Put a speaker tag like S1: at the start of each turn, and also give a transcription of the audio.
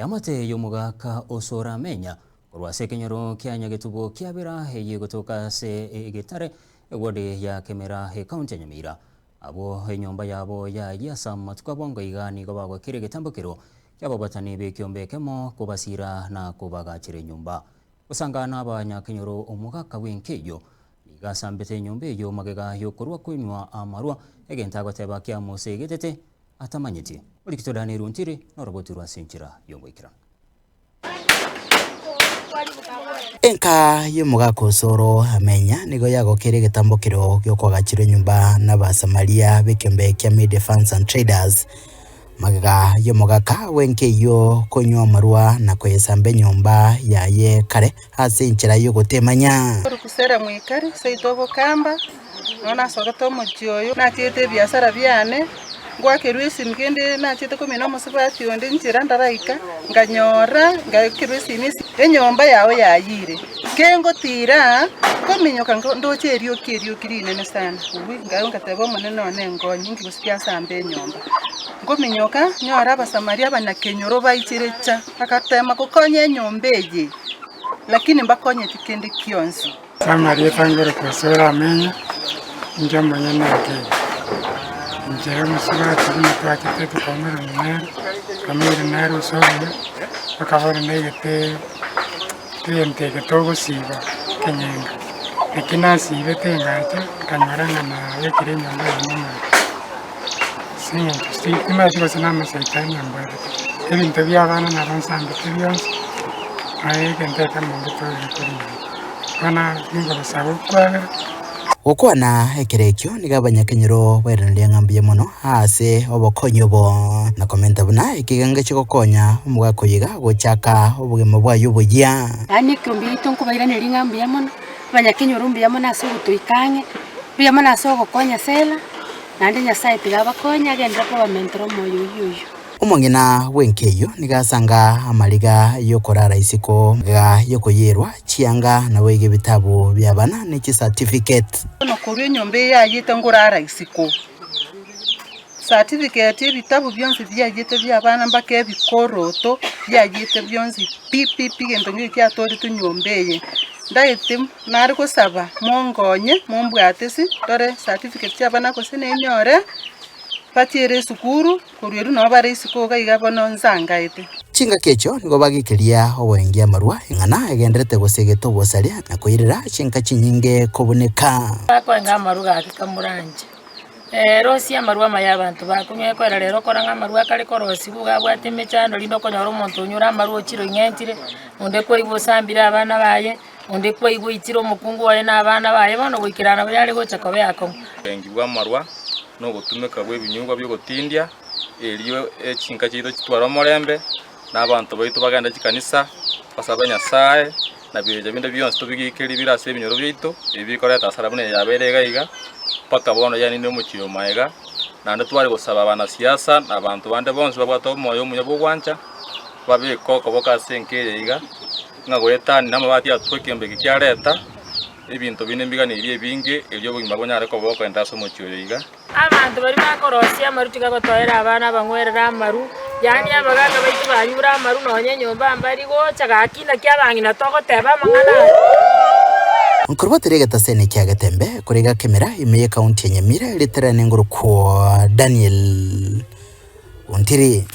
S1: Eamate y'omogaka Osoro Amenya korwa ase ekenyoro kia Nyagetubo kia Bera eyio egotoka ase egetare eward ya Kemera ekaunti ya Nyamira. Abwo enyomba yabo yayia ase amatuko abongo iga nigo bagwekire egetambokero ki'ababatani b'ekiombe ekemo kobasiira na kobagachera enyomba. Gosanga nabanyakenyoro omogaka bw'enka eyio nigo asambete enyomba eyio magega y'okorua konywa amarwa, egento agoteba kiamosegetete atamanyeti. Orikito Daniel Ontiri noroboti rwa ase enchera y'ogoikeranu.
S2: Enka y'omogaka Osoro Amenya nigo yagokeire egetambokero gi'okoagachera enyomba n'Abasamaria b'ekiombe kia Media Funds and Traders. Magega y'omogaka bw'enka eyio konywa amarwa na koyesamba enyomba yaye kare ase enchera y'ogotemanya.
S3: Kusera mwikari seito obokamba, Nonya nasogete omochie oyo, nachete ebiasara biane, ngwakerwa esimi kende nachete komina omosubati onde nchera ndaraika, nkanyora ngakerwa esimi ase enyomba yao yayire. Kengotira aa, nkominyoka nko ndoche erioki erioki rinene sana, uwi, nkaigwa ngateba omonene one nkonye, inki gose kiasamba enyomba. Nkominyoka, nyore abasamaria abanyakenyoro baichire cha, bagatema gokonya enyomba eye, lakini mbakonyeti kende kionsi.
S4: Ase amarieta ngorokwa ase oramenye, inche omonyene Otieno. Inche omosubati buna twachete tokaomerana nere, tokameire nere ase obuya, mpaka bono naigete egento eke togosiba ekenyenga. Naki nasibete ngacha, nkanyora ng'a nabekire enyomba eye nomorero. Ase eng'encho timanyeti gose namasaitani ambwatete, ebinto bia abana nabo nsambete bionsi, naye egento ekemo ngetorire korigia. Bono ningobasaba okwabera.
S2: Gokwana ekero ekio nigo abanyakenyoro bairaneria ng'a mbuya mono ase obokonyi obo, na komenta buna ekegengo chigokonya omogaka oyo iga gochaka obogima bwaye oboyia.
S5: Yaani ekeombe giaito nkobairaneria ng'a mbuya mono, abanyakenyoro mbuya mono ase ogotoika ang'e, mbuya mono ase ogokonya Sela. Naende Nyasae tiga abakonye agenderere kobamentera omoyo oyio oyio.
S2: Omong'ina bw'enka eyio nigo asanga amariga y'okorara isiko, amariga y'okoyeerwa, chianga, naboigo ebitabu bi'abana ne chicertificate.
S3: Bono korwa enyomba eye yayete nkorara isiko, certificate ebitabu bionsi biayete bia abana mpaka ebikoroto biayete bionsi pi pi pi gento nkeiyo kiatoretwe nyomba eye. Ndaete Nare gosaba monkonye mombwatesi ndore certificate chi'abana gose nenyore, bachiere esukuru, korwa erio nabo bare isiko iga iga bono nsangaete.
S2: Chingaki echio nigo bagikeria oboengi amarwa, eng'ana egenderete gosegeta obosaria na koirera chinka chinyinge kobuneka.
S6: Bakoenga amarwa gaki kamoranche. Rosia amarwa amaya abanto bakonywa, ekwera rero okora ng'a amarwa akare korosigwa iga abwate emechando rinde okonyora omonto onyure amarwa ochire oing'entire, onde kwaigwa osambire abana baye, onde kwaigwa oitire omokungu oye na abana baye, bono goikera nabo yare gocha koba eakong'u.
S7: Oborengi bw'amarwa na ogotumeka bw'ebinyugwa bi'ogotindia, erio chinka chiaito chitware omorembe, na abanto baito bagende chikanisa, basabe Nyasae, na birecha binde bionsi tobigekerie bire ase ebinyoro biaito, ebi bikoreta hasara buna eye yabeire iga iga, mpaka bono yaani nomochie o magega. Naende tware gosaba abanasiasa na abanto bande bonsi babwate omoyo omuya bw'ogwancha, babeke okoboko ase enka eye iga, ng'a goetania namabati atwo ekeombe eke kiareta, ebinto binde mbiganeirie ebinge, erio obogima bonyare koba bokoenda ase omochie oyo iga.
S6: Abanto baria bakorosia amaru tigagotoera abana abang'werere amaru, yaani abagaaka baito banyure amaru nonya enyomba mbari gocha gaki naki abang'ina togoteba amang'ana aya.
S2: Nkorobotera egetaseni kia Getembe kore gakemera ime y'ekaunti ya Nyamira ritarane ngorokwo Daniel Ontiri.